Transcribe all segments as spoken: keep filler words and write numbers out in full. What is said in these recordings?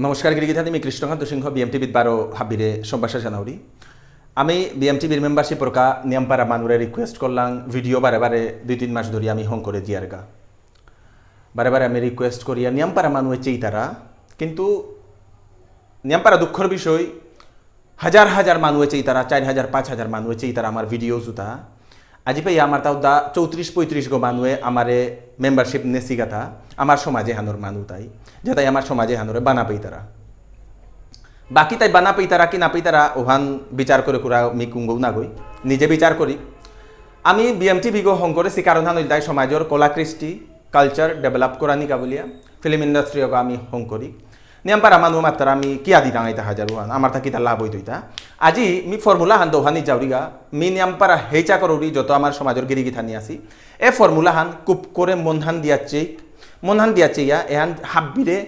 নমস্কার, গিরিগিথানি, মি কৃষ্ণকান্ত সিংহ, বিএমটিভিত বারো হাবিরে সম্ভাষা জানাউরি। আমি বিএমটিভির মেম্বারশিপর কা নিয়ামপারা মানুরে রিকোয়েস্ট করলাম, ভিডিও বারে বারে দুই তিন মাস ধরে আমি হং করে দিয়ারগা। বারে বারে আমি রিকোয়েস্ট করিয়া নিয়ামপারা মানুয়ে চেইতারা, কিন্তু নিয়ামপারা দুঃখর বিষয়, হাজার হাজার মানুয়ে চেইতারা, চার হাজার, পাঁচ হাজার মানুয়ে চেইতারা আমার ভিডিও জুতা। আজি পেয়া আমার তাও দা চৌত্রিশ পঁয়ত্রিশ গো মানুয়ে আমারে মেম্বারশিপ নেসিগাতা, আমার সমাজে হানোর মানু তাই, যেটাই আমার সমাজে হানোরে বানা পেইতারা। বাকি তাই বানা পেইতারা কি না পেইতারা ওহান বিচার করে কুরা মি কুঙ্গৌ না গই, নিজে বিচার করি। আমি বিএমটিভি গো হং করেসি কারণ হান ইলতাই সমাজর কলা কৃষ্টি, কালচার ডেভেলপ করানি কা বুলিয়া ফিল্ম ইন্ডাস্ট্রি গো আমি হং করি। নিয়ামপারা মানু মাত্র আমি কিয়া দিতাম এটা হাজার ওহান, আমার তা কিতা লাভ হইতো এটা। আজি মি ফর্মুলা হান দোহানি যাউরিগা, মি নিয়ামপারা হেইচা করুরি যত আমার সমাজর গিরিগিথানি আছি। এ ফর্মুলা হান কুপ করে মন হান দিয়া চেক, মন হান দিয়া চেয়া, এহান হাব্বিরে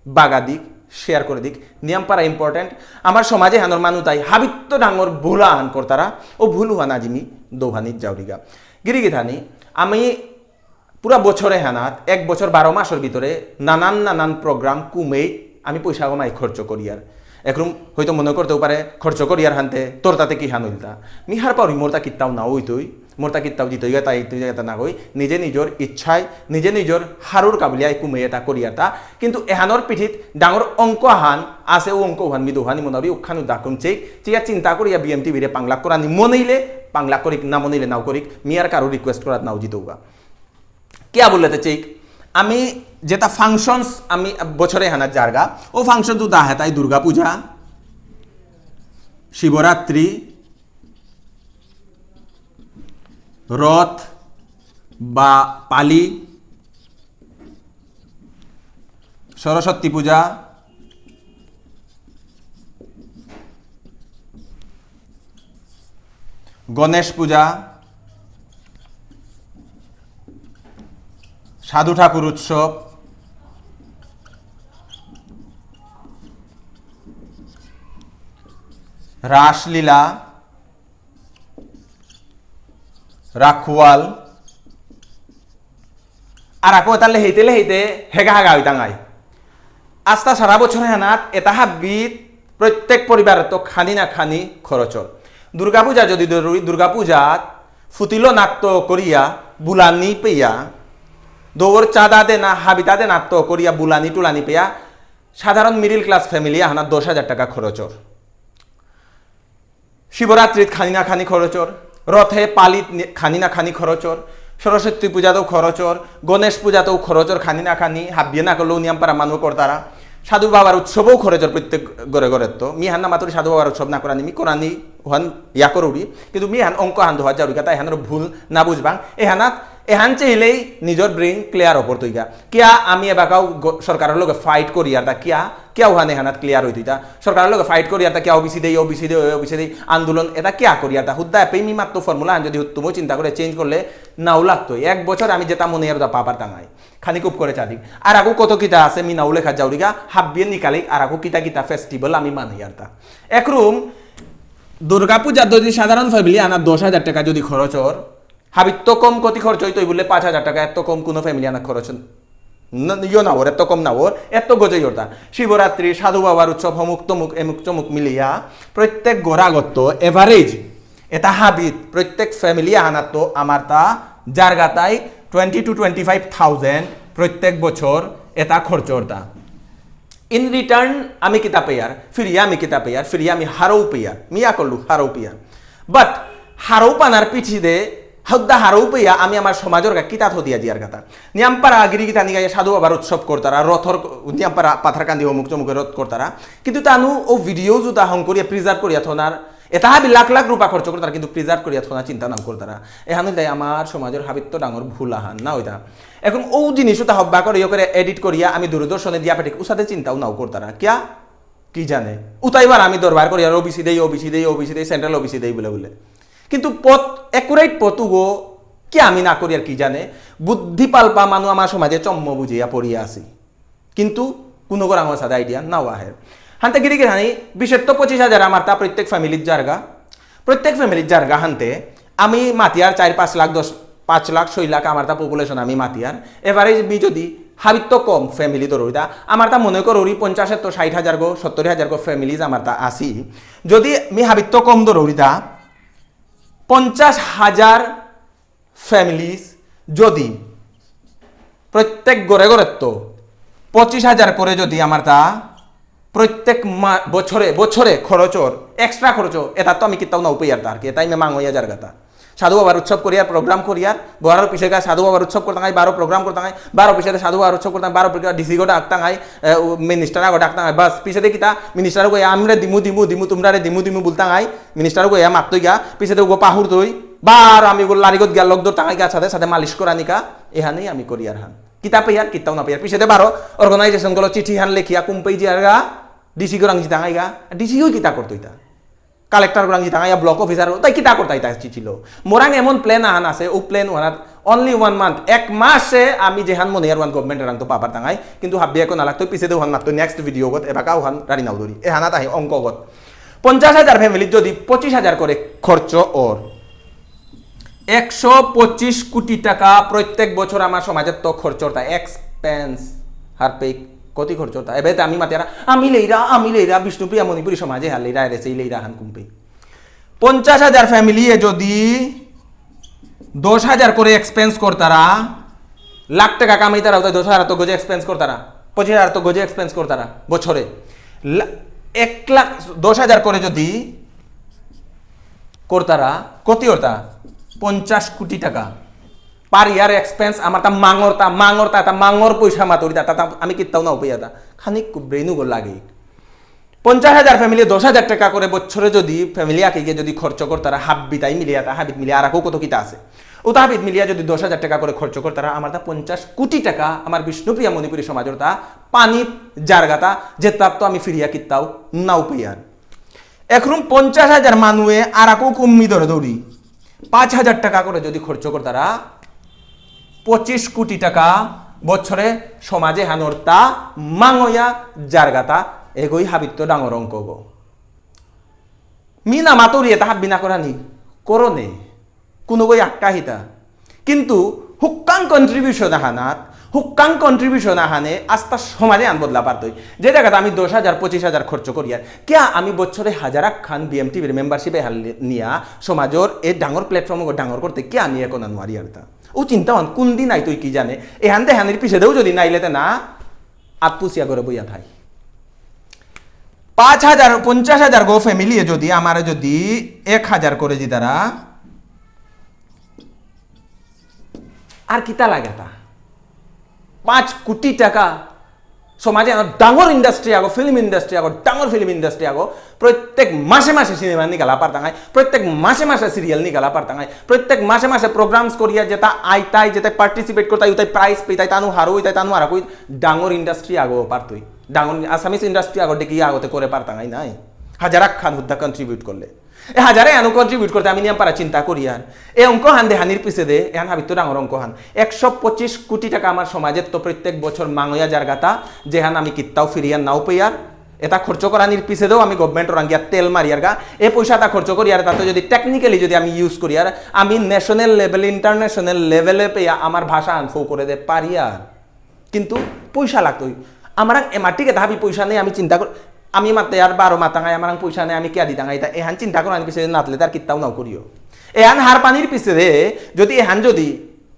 বাগা দিক, শেয়ার করে দিক। নিয়ামপারা ইম্পর্টেন্ট। আমার সমাজে হানোর মানু তাই হাবিত্ত ডাঙর ভুল আহান করতারা, ও ভুল হান আজি মি দোহানি যাউরিগা। গিরিগিথানি, আমি পুরা বছরে হানাত, এক বছর বারো মাসের ভিতরে নানান নানান প্রোগ্রাম কুমেই আমি পয়সা কমাই খরচ করিয়ার। একরুম হয়তো মনে করতেও পারে, খরচ করিয়ার হানতে তোর তাতে কি হান হইলতা? মি হার পাউরি মোর তা কিত্তাও না হইতই, মোর তা কিত্তাও জিতইগা তাই তুই এটা না কই, নিজে নিজের ইচ্ছায়, নিজে নিজের হারুর কাবুলিয়ায় কুমেই এটা করিয়ার তা। কিন্তু এহানোর পিঠিত ডাঙর অঙ্ক হান আছে, ও অঙ্ক হান মি দোহানি মনাবি, উখানু দাকুম চেক, চিয়া চিন্তা করিয়া বিএমটিভিরে পাংলাক করানি মনেইলে পাংলাক করিক, না মনেইলে নাও করিক, মি আর কারো রিকোয়েস্ট করাত নাও জিতৌগা। কিয়া বুললে তে চেক, আমি যেটা ফাংশনস আমি বছরে হানা জারগা, ও ফাংশন তো দা হেতাই দুর্গা পূজা, শিবরাত্রি, রথ বা পালি, সরস্বতী পূজা, গণেশ পূজা, সাধু ঠাকুর উৎসব, রাসলীলা, রাখওয়াল, আর আকো এটা লেহেইতে লেহেইতে হেগা হাগা হইতাঙাই। আস্তা সারা বছর হেনাত এটা হাবিত প্রত্যেক পরিবার তো খানি না খানি খরচর। দুর্গা পূজা যদি ধরি, দুর্গা পূজাত ফুতিলো নাট্য করিয়া বুলানি পেয়া, দৌড় চাঁদা দেনা হাবিতা দে নাট্য করিয়া বুলানি টুলানি পেয়া, সাধারণ মিডল ক্লাস ফ্যামিলি আহানা দশ হাজার টাকা খরচর। শিবরাত্রিত খানি না খানি খরচর, রথে পালিত নি-, খানি না খানি খরচর, সরস্বতী পূজাতেও খরচর, গণেশ পূজাতেও খরচর খানি না খানি, হাবিয়ে না করলেও নিয়াম পারা মানু করতারা, সাধু বাবার উৎসবও খরচর প্রত্যেক ঘরে ঘরে তো। মি হান না মাতুরি সাধু বাবার উৎসব না করানি, মি করানি ওহান ইয়া করুরি, কিন্তু মি হান অঙ্ক হান দোহা যাউরিকা, তাই হানর ভুল না বুঝবাং। এহানাত, এহান চেইলেই নিজর ব্রেইন ক্লিয়ার অপর তৈগা। কিয়া আমি এবাকাও গ-, সরকারর লগে ফাইট করি আর তা কিয়া, কিয়া ওহানে হানাত ক্লিয়ার হইতই তা? সরকারর লগে ফাইট করি আর তা কিয়া ওবিসি দেই, ওবিসি দেই, ওবিসি দেই, আন্দোলন এটা কিয়া করি আর তা? হুদ্দা এপেই মি মাত্র ফর্মুলা আন যদি হুত্তুমও চিন্তা করে চেঞ্জ করলে নাও লাগতো। এক বছর আমি যেটা মনে আর তা পাপার তাঙাই। খানি খুব করে চাদিক। আর আগু কত কিতা আছে মি নাও লেখা যাউরিগা, হাবিয়ে নিকালিক আর আগু কিতা কিতা ফেস্টিভ্যাল আমি মানি আর তা। একরুম দুর্গা পূজা যদি সাধারণ ফ্যামিলি আনা দশ হাজার টাকা যদি খরচ অর, হাবিত্ত কম কতি খরচ হইতো বুললে পাঁচ হাজার টাকা, এত কম কোনো ফ্যামিলি আনা খরচ ন-, ইয়ো না অর, এত কম না অর, এত গজে অর তা। শিবরাত্রি, সাধু বাবার উৎসব, হমুক তমুক, এমুক চমুক মিলিয়া প্রত্যেক গোড়াগত এভারেজ এটা হাবিত প্রত্যেক ফ্যামিলি আহানাত তো আমার তা জারগাতাই twenty to twenty five thousand প্রত্যেক বছর এটা খরচ অর তা। In return আমি কিতা পেয়ার, ফিরিয়া আমি কিতা পেয়ার, ফিরিয়া আমি হারৌ পেয়ার, মিয়া করলু হারৌ পেয়ার। But হারৌ পানার পিছিদে, হদ্দা হারৌ পেয়া আমি আমার সমাজর গা কিতা থদিয়া দিয়ার কথা। নিয়ামপারা গিরি গিতা নিগাইয়া সাধু বাবার উৎসব করতারা, রথর, নিয়ামপারা পাথারকান্দি অমুক চমুকে রথ করতারা। কিন্তু তানু ও ভিডিও জুতা হং করিয়া প্রিজার্ভ করিয়া থনার, এটা হাবি লাখ লাখ রূপা খরচ করতারা, কিন্তু প্রিজার্ভ করিয়া থনা চিন্তা নাও করতারা। এহান হইলে আমার সমাজর হাবিত্ত ডাঙর ভুল আহান, না হইতা। এখন ও জিনিস ওটা হব্বা করে, ইয়ে করে এডিট করিয়া আমি দূরদর্শনে দিয়া পেটিক উসাদে চিন্তাও নাও করতারা। কিয়া? কি জানে? উতাইবার আমি দরবার করি আর ওবিসি দেই, ওবিসি দেই, ওবিসি দেই, সেন্ট্রাল ওবিসি দেই বলে বলে। কিন্তু পথ, অ্যাকুরেট পথ উগো কি আমি না করি আর কি জানে? বুদ্ধি পালপা মানু আমার সমাজে চম্ম বুঝিয়া পড়িয়া আছি। কিন্তু কোনো গো রাঙর সাদে আইডিয়া নাও আহের। হানতে গিরি গিরি হানি বিশের তো পঁচিশ হাজার আমার তা প্রত্যেক ফ্যামিলির জারগা। প্রত্যেক ফ্যামিলির জারগা হানতে আমি মাতিয়ার চার পাঁচ লাখ দশ, পাঁচ লাখ ছয় লাখ আমার তা পপুলেশন আমি মাতিয়ার। এভারেজ মি যদি হাবিত্ত কম ফ্যামিলি ধরুরিতা, আমার তা মনে করুরি পঞ্চাশেত্ত ষাট হাজার গো, সত্তর হাজার গো ফ্যামিলিজ আমার তা আসি। যদি আমি হাবিত্ত কম ধরুরিতা, পঞ্চাশ হাজার ফ্যামিলিজ যদি প্রত্যেক ঘরে ঘরে তো পঁচিশ হাজার করে যদি আমার তা প্রত্যেক মা-, বছরে, বছরে খরচর, এক্সট্রা খরচ, এটা তো আমি কিতাও না উপায় আর তা আর কি, এটাই মে মাঙ হইয়া যার গাতা। সাধু বাবার উৎসব করিয়ার, প্রোগ্রাম করিয়ার, বহারর পিছে গা সাধু বাবার উৎসব করতাঙাই, বারো প্রোগ্রাম করতাঙাই, বারো পিছেতে সাধু বাবার উৎসব করতাঙাই, বারো পিছেতে ডিসি গো ডাকতাঙাই, এ, উ, মিনিস্টার আগো ডাকতাঙাই, বাস, পিছেতে কিতা, মিনিস্টার গো, আমরা দিমু, দিমু, দিমু, তোমরা রে দিমু, দিমু, বলতাঙাই, মিনিস্টার গো, ইয়া মাততই গা, পিছেতে উগো পাহুর তই, বারো আমি উগো লারিগত গিয়া লগ ধরতাঙাই গা, সাথে সাথে মালিশ করানিকা, এহানেই আমি করিয়ার হান। কিতা পেয়ার, কিতাও না পেয়ার। পিছেতে বারো, অর্গানাইজেশন গুলো চিঠি হান লেখিয়া, কুম্পেই জিয়ার গা, ডিসি গো রাং জিতাঙাই গা, ডিসি গো কিতা করতো ইতা? কালেক্টর গুরাং জিতাঙাইয়া ব্লক অফিসার, তাই কিতা করতাই তাই চিচিলো। মোরাং এমন প্ল্যান আহান আছে, ও প্ল্যান ওহানাত only one month, এক মাসে আমি যেহান মনে আর ওহান গভর্নমেন্ট রাং তো পাবার তাঙাই, কিন্তু হাবিয়া কো নালাগ তো পিছে দে ওহান মাত্র নেক্সট ভিডিও গত, এবাকা ওহান রানি নাও দরি। এহানাত আহি অঙ্ক গত। পঞ্চাশ হাজার ফ্যামিলি যদি পঁচিশ হাজার করে খরচ ওর, একশো পঁচিশ কোটি টাকা প্রত্যেক বছর আমার সমাজের তো খরচ ওরতা, এক্সপেন্স, হারপেক, কতি খরচ ওরতা। এবে তো আমি মাতিয়ারা, আমি লেইরা, আমি লেইরা, বিষ্ণুপ্রিয়া মণিপুরী সমাজে হার লেইরা, এরে সেই লেইরা হান কুম্পে। পঞ্চাশ হাজার ফ্যামিলি এ যদি দশ হাজার করে এক্সপেন্স করতারা, লাখ টাকা কামাইতারা, ওটা দশ হাজার তো গজে এক্সপেন্স করতারা, পঁচিশ হাজার তো গজে এক্সপেন্স করতারা বছরে। লা-, এক লাখ, দশ হাজার করে যদি করতারা, কতি ওরতা? পঞ্চাশ কোটি টাকা। পার ইয়ার এক্সপেন্স আমার তা মাঙর তা, মাঙর তা, তা মাঙর পয়সা মাতুরি তা, তা, তা আমি কিত্তাও না উপায় তা। খানিক ব্রেইনু গো লাগে। পঞ্চাশ হাজার ফ্যামিলি দশ হাজার টাকা করে বছরে যদি ফ্যামিলি আকে গিয়ে যদি খরচ করতারা, হাব্বি তাই মিলিয়া তা, হাবিত মিলিয়া আর কত কিতা আছে? ও তা হাবিত মিলিয়া যদি দশ হাজার টাকা করে খরচ করতারা, আমার তা পঞ্চাশ কোটি টাকা আমার বিষ্ণুপ্রিয়া মণিপুরী সমাজর তা পানিত জারগাতা, যে তার তো আমি ফিরিয়া কিত্তাও না উপায় আর। এখন পঞ্চাশ হাজার মানুয়ে আর আকো কম্মি ধরে দৌড়ি, পাঁচ হাজার টাকা করে যদি খরচ করতারা, পঁচিশ কোটি টাকা বছরে সমাজে হানোরতা মাঙয়া জারগাতা, এগোই হাবিত্ত ডাঙর অঙ্ক গো। মি না মাতুরি এটা হাব্বি না করানি, করনে, কোনো গই আক্কা হিতা। কিন্তু হুক্কাং কন্ট্রিবিউশন আহানাত, হুক্কাং কন্ট্রিবিউশন আহানে আস্তা সমাজে আন বদলা পারতই। যে জায়গাতে আমি দশ হাজার, পঁচিশ হাজার খরচ করিয়ার, কিয়া আমি বছরে হাজার আহান বিএমটিভির মেম্বারশিপে হাল নিয়া সমাজর এ ডাঙর প্ল্যাটফর্ম ডাঙর করতে কিয়া আমি এখন নোয়ারি আর তা? ও চিন্তা হন কোন দিন আইতই কি জানে, এহান দেহানির পিছেদেও যদি নাইলেতে না, আতপুসিয়া করে বইয়া থাই। পাঁচ হাজার, পঞ্চাশ হাজার গো ফ্যামিলি যদি আমারে যদি এক হাজার করে দিতারা, আর কিতা লাগে তা? পাঁচ কোটি টাকা সমাজে আনো, ডাঙর ইন্ডাস্ট্রি আগো, ফিল্ম ইন্ডাস্ট্রি আগো, ডাঙর ফিল্ম ইন্ডাস্ট্রি আগো, প্রত্যেক মাসে মাসে সিনেমা নিকালা পারতাঙাই, প্রত্যেক মাসে মাসে সিরিয়াল নিকালা পারতাঙাই, প্রত্যেক মাসে মাসে প্রোগ্রামস করিয়া যেটা আইতাই, যেটা পার্টিসিপেট করতাই, উতাই প্রাইজ পেতাই, তানু হারো হইতাই, তানু হারাকুই, ডাঙর ইন্ডাস্ট্রি আগো পারতই। ডাঙর আসামিস ইন্ডাস্ট্রি আগো ডেকে আগতে করে পারতাঙাই নাই। হাজার আহান হুদ্দা কন্ট্রিবিউট করলে। এ হাজারে আনো কন্ট্রিবিউট করতে আমি নিয়াম পারা চিন্তা করি আর। এ অঙ্ক হান দেহানির পিছে দে, এহান হাবিত্ত ডাঙর অঙ্ক হান। একশো পঁচিশ কোটি টাকা আমার সমাজের তো প্রত্যেক বছর মাঙয়া জারগাতা, যেহান আমি কিত্তাও ফিরিয়া নাও পেয়ার। এটা খরচ করানির পিছে দেও আমি গভর্নমেন্ট রাঙ্গিয়া তেল মারিয়ার গা। এ পয়সাটা খরচ করি আর তাতে যদি টেকনিক্যালি যদি আমি ইউজ করি আর আমি ন্যাশনাল লেভেল, ইন্টারন্যাশনাল লেভেলে পেয়া আমার ভাষা আনফো করে দে পারি আর। কিন্তু পয়সা লাগতই। আমার এমাটিকে হাবি পয়সা নেই, আমি চিন্তা কর, আমি মাতে আর বারো মাতাঙাই, আমার পয়সা নেই, আমি কিয়া দিতাঙাই, তা এহান চিন্তা করানির পিছে নাতলে তার কিত্তাও নাও করিও। এহান হার পানির পিছে রে, যদি এহান যদি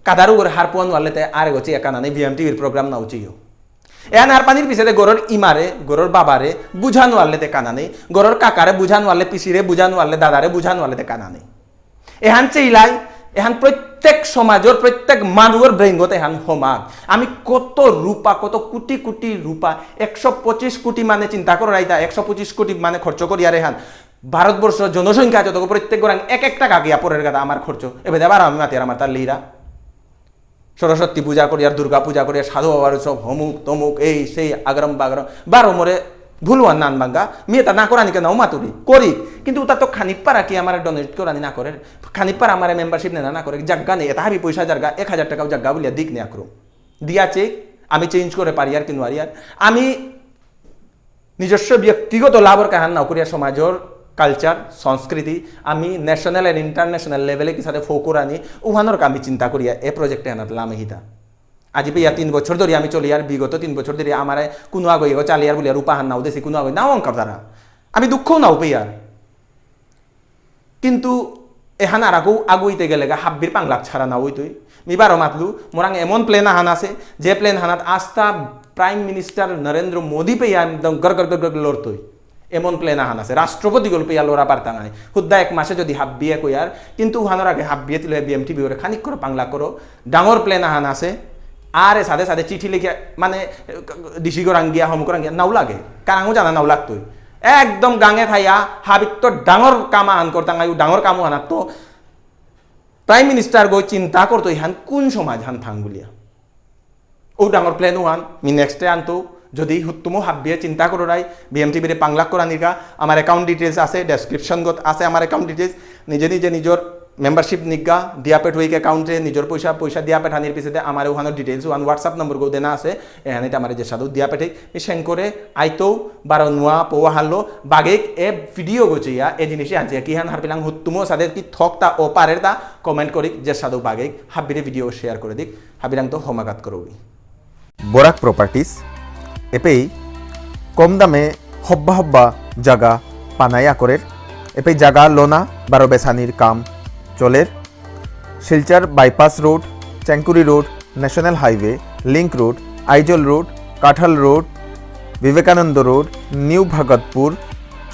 কাদারু করে হার পুয়া নোয়ারলে তে আর গছি একা নানি বিএমটিভির প্রোগ্রাম নাও চিও। এহান হার পানির পিছে রে গরর ইমারে, গরর বাবারে বুঝা নোয়ারলে তে কানা নেই, গরর কাকারে বুঝা নোয়ারলে, পিসিরে বুঝা নোয়ারলে, দাদারে বুঝা নোয়ারলে তে কানা নেই। এহান চেইলাই, এহান প্রত্যেক সমাজর, প্রত্যেক মানুষর ব্রেইনগত এহান হমাক। আমি কত রূপা, কত কোটি কোটি রূপা, একশো পঁচিশ কোটি মানে চিন্তা করো রাইতা, একশো পঁচিশ কোটি মানে খরচ করি আর এহান। ভারতবর্ষ জনসংখ্যা যত প্রত্যেক গোরাং এক এক টাকা গিয়া পরের গাদা আমার খরচ। এবে আবার আমি মাতিয়ার আমার তার লিরা। সরস্বতী পূজা করি আর দুর্গা পূজা করি আর সাধু বাবার উৎসব, হমুক, তমুক, এই, সেই, আগরম, বাগরম, বারো মোরে ভুলুয়ান নান বাঙ্গা, মি এটা না করানিকে নাও মাতুরি, করি। কিন্তু ওটা তো খানিক পারা কি আমার ডোনেট করানি না করে, খানিক পারা আমার মেম্বারশিপ নেনা না করে, জাগা নেই, এটা হাবি পয়সা জাগা, এক হাজার টাকাও জাগা বলিয়া দিক নে আকরম। দিয়া চেক, আমি চেঞ্জ করে পারি আর কি নোয়ারি আর। আমি নিজস্ব ব্যক্তিগত লাভর কাহান না করিয়া সমাজর কালচার, সংস্কৃতি, আমি ন্যাশনাল এন্ড ইন্টারন্যাশনাল লেভেলে কিসাদে ফো করানি, উহানর আমি চিন্তা করিয়া এ প্রজেক্টে আনাত লামে হিতা। আজি পেয়া তিন বছর ধরে আমি চলিয়ার, বিগত তিন বছর ধরে আমারে কোনো আগই এগো চালিয়ার বুলিয়ার উপাহান নাও দেসি, কোনো আগই নাও অঙ্কার তারা। আমি দুঃখও নাও পেয়ার। কিন্তু এহান আর আগু-, আগুইতে গেলেগা হাব্বির পাংলাক ছাড়া না হইতই। মি বারো মাতলু, মোরাং এমন plan আহান আছে, যে plan হানাত আস্তা Prime Minister নরেন্দ্র মোদী পেয়া একদম গর গর গর গর লড়তই। এমন plan আহান আছে, রাষ্ট্রপতি গল পেয়া লড়া পারতাঙাই। হুদ্দা এক মাসে যদি হাব্বিয়ে কইয়ার, কিন্তু উহানোর আগে হাব্বিয়ে তিলে বিএমটিভি ওরে খানিক করো পাংলা করো, ডাঙর plan আহান আছে। আরে সাথে সাথে চিঠি লিখে, মানে, ডিসি গরাং গিয়া, হম করাং গিয়া, নাও লাগে। কারাঙও জানা নাও লাগতই। একদম গাঙে থাইয়া, হাবিত তো ডাঙর কাম আহান করতাঙাই, ডাঙর কাম আহানাত তো Prime Minister গো চিন্তা করতো ইহান কোন সমাজ হান থাং বুলিয়া। ও ডাঙর plan ওহান, মি next এ আনতো, যদি হুত্তুমো হাব্বিয়ে চিন্তা করো রাই, বিএমটিভি রে পাংলাক করা নিকা, আমার account details আছে, description গত আছে আমার account details, নিজে নিজে নিজর membership নিগা, দিয়া পেঠ হইকে account এ নিজর পয়সা, পয়সা দিয়া পেঠানির পিছতে আমার ওহানো details ওহান WhatsApp number গো দেনা আছে, এহানিত আমার যে সাধু দিয়া পেঠে, মি সেং করে আইতো, বারো নুয়া পৌ হারলো, বাগেক এ video গো চেয়া, এ জিনিসে আনছে, কি হান হারপিলাং হুত্তুমো সাদে কি থকতা ও পারের তা, comment করিক, যে সাধু বাগেক, হাব্বিরে video share করে দিক, হাবিরাং তো হমাগাত করবি। বরাক প্রপার্টিজ, এপেই কম দামে হব্বা হব্বা জাগা পানায়া করের, এপেই জাগা লোনা বারো বেসানির কাম চলের। Silchar bypass road, Chengkuri road, national highway, link road, Aizawl road, Kathal road, Vivekananda road, new Bhagatpur,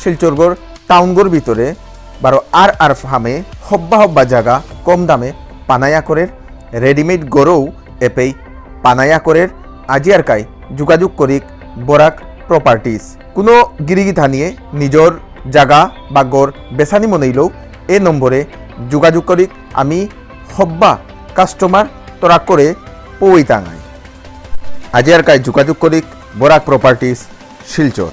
শিলচরগর টাউনগর ভিতরে বারো আর আর ফার্মে হব্বা হব্বা জাগা কম দামে পানায়া করের, রেডিমেড গরৌ এপেই পানায়া করের, আজি আর কাই যোগাযোগ করিক বরাক প্রপার্টিজ। কোনো গিরিগিথানিয়ে নিজর জাগা বা গর বেসানি মনেইলেও এ নম্বরে যোগাযোগ করিক, আমি হব্বা কাস্টমার তরাক করে পৌই তাঙাই। আজি আর কাই যোগাযোগ করিক বরাক প্রপার্টিজ শিলচর।